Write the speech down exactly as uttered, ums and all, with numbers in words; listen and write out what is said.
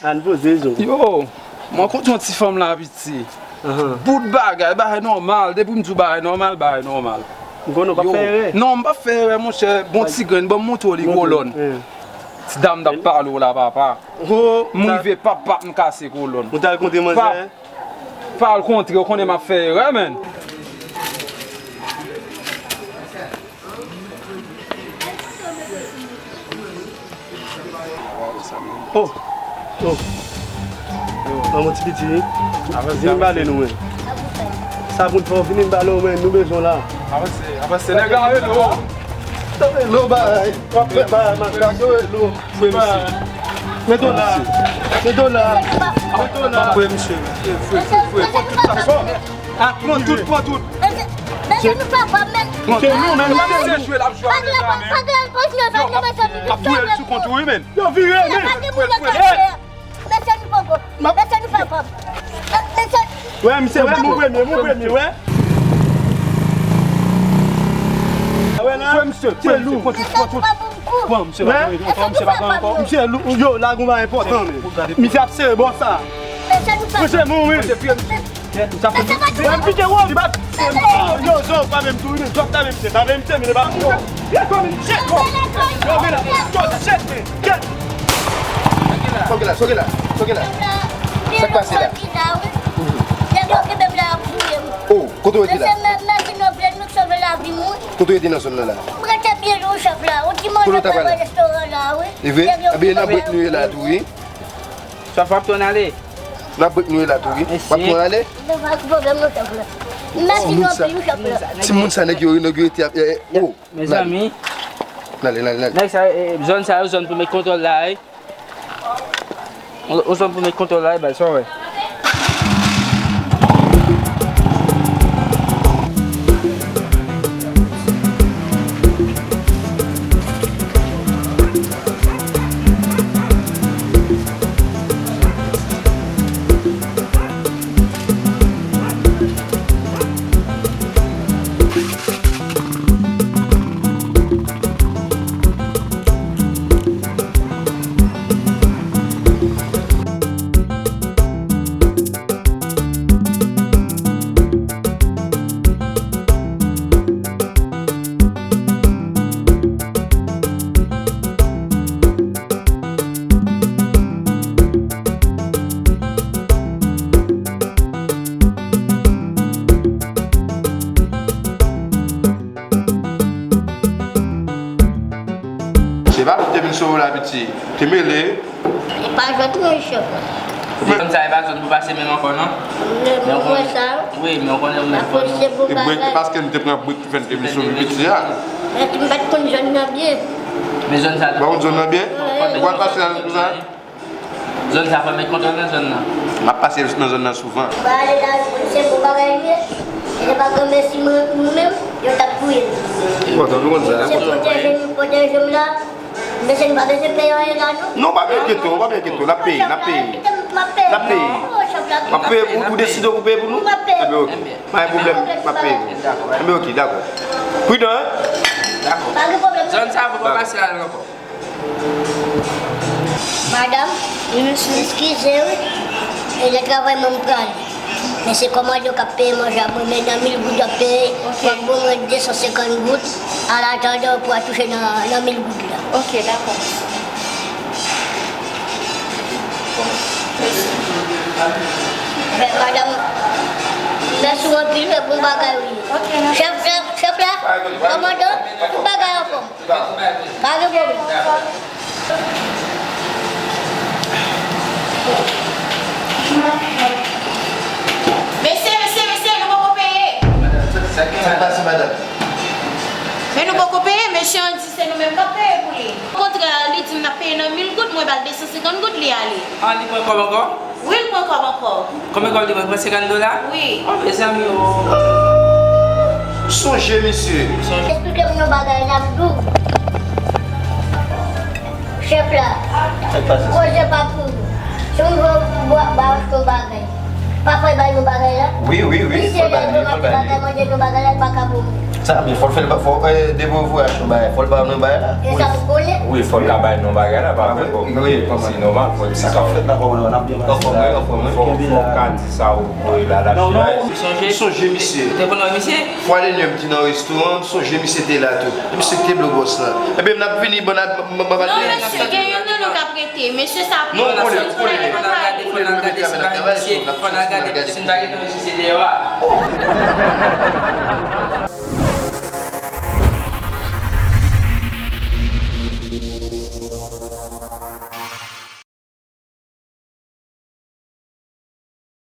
Ann poze, zo. Yo, mwen kontre yon ti fanm la, piti. Ahan. Bout bagay, bagay nòmal. Depi m di w bagay nòmal, bagay nòmal. M konnen w p ap fè erè. Non, m p ap fè erè, monchè. Bon ti grenn, ban m montre w li kolòn. Ti dam t ap pale w la, papa. M rive, pap, pap, m kase kolòn. Ou t al kontre manzè? Pa al kontre, ou konnen m ap fè erè, menn. Oh, oh. An, mon ti piti, vin m pale nou, men. Sa pou n fè, vin m pale w, men, nou bezwen w la. Avanse, avanse, nèg la, hello. Hello, bay. W ap fè bay, makak, hello. Fwe misye. Mete w la. Mete w la. Mete w la. Fwe misye. Fwe, fwe, fwe. Pran tout sa fò. Ah, pran tout, pran tout. Mesye, mesye, nou pa pran, men. Pran tout. Se nou, men, nou pa pran. Mesye jwe, l ap jwe avè zam, men. Yo, ap touye l sou kont ou, wi, men. Yo, vire, men. Mesye, nou poko. Mesye, nou pa pran. Mesye. Wè, misye, wè, mwen premye, mwen premye, wè. Wè la. Fwe misye, fwe misye, pran tout, pran tout. Pran, misye pa gen ankò, misye pa gen ankò. Misye lou, yo, lage yon bagay enpòtan, men. Misye ap sere bò sa. Misye mouri. Misye pye, misye. Misye ap fè. M pike wòl, li bat. Yo, zo, pa menm tou, men. Zòt ta menm, se pa menm, se, men, li pa. Yo, men la, yo, shit, men. Soke la, soke la, soke la. Sa k pase la? Oh, kote w rete la? Kote w rete nan zòn nan la? Mwen rete byen lou, chèf la. Ou di manje nan restoran la, wi. E vre? Ebyen, nan brèk nou ye la tou, wi. Chèf, w ap tounen ale? Nan brèk nou ye la tou, wi. W ap tounen ale? Mwen pa gen pwoblèm non, chèf la. Mèsi non, anpil, wi, chèf la. Timoun sa, nèg yo, nèg yo rete ap, eh, eh, oh. Mezanmi. N ale, n ale, n ale. Nèg sa, eh, zòn sa yo, zòn pou met kontwòl la, wi. Yon, yon zòn pou met kontwòl la, e bay sa w wè. Se pa pou te vin sove w la, piti. Te mele. E pa jwèt non, chèf. Zòn sa, e pa zòn pou pase menm ankò, non. Men ou konnen sa. Wi, men ou konnen ou menm fò nou. E brèk, paske m te pran brèk ki fè n te vin sove piti a. Men m pa t konn zòn nan byen. Men zòn sa. Ou pa konn zòn nan byen? Ou pral pase la konsa? Zòn sa, fò met kontwòl nan zòn nan. M ap pase nan zòn nan souvan. Ba ale la, se bon bagay li ye. Se pa granmesi mwen, nou menm, yo t ap touye nou. Bon, nou konn sa. Se pwoteje nou, pwoteje m la. Mesye, nou pa bezwen peye anyen la, non. Non, pa byen enkyete w, pa byen enkyete w. N ap peye, n ap peye. N ap peye. M ap peye. Ou, ou deside ou pou peye pou nou? M ap peye. Enben, oke. Pa gen pwoblèm, m ap peye pou ou. Enben, oke, dakò. Pridan, en? Dakò. Pa gen pwoblèm. Zòn sa, fò pa pase la ankò. Madanm, eskize wi, e lè travay mwen m prale. Men se kòmandè yo k ap peye manje a mwen, men nan mil goud y ap peye. Ok. W ap ban mwen de san senkant goud, an atandan pou al touche nan, nan mil goud la. Ok, dakò. Mèsi. Madanm, mèsi w anpil, bon bagay ou ye. Ok, mèsi. Chèf, chèf, chèf la, kòmandan, tout bagay anfòm. Pa gen pwoblèm. Mesye, mesye, mesye, nou poko peye. Sa k pase, madanm? Men nou poko peye, mesye an di se nou menm k ap peye pou li. Okontrè, li di n ap peye nan mil goud, mwen ba l de san senkant goud, li ale. Ah, li pran kòb ankò? Wi, l pran kòb ankò. Konbyen kòb li pran? Li pran senkant dola? Wi. Oh, mezanmi, oh. Sonje, mesye. Esplike m yon bagay la, m di w. Chèf la. Koze pa pou ou. Si w vle w ba achte yon bagay. Papa bay nou bagay la. Wi, wi, wi, fò l bay nou, fò l bay nou. Bagay manje nou bagay la, li pa ka pou mwen. Sa, men fò l fè l ba, fò, eh, depi w voye achte yon bagay, fò l ba nou bagay la. E sa pou konnen? Wi, fò l ka bay nou bagay la, pa vre, wi, wi, se nòmal, fò l di sa. Sa k ap fèt la, kòman nou ap depanse la? Anfòm, wi, anfòm, wi. Fò, fò w ka di sa ou voye la, la. Non, non. Ou sonje? Ou sonje misye? Ou te konn wè misye? Fwa dènyè m te nan restoran, m sonje misye te la tou. Misye ki te blo bòs la. Ebyen, n ap vini, bon, n ap, m, m, m, non, mesye, gen youn nan nou k ap rete. Mesye sa ap... Non, ou konnen, ou konnen. Fò n al gade, fò n al gade si bagay misye, fò n al gade si bagay misye deyò a.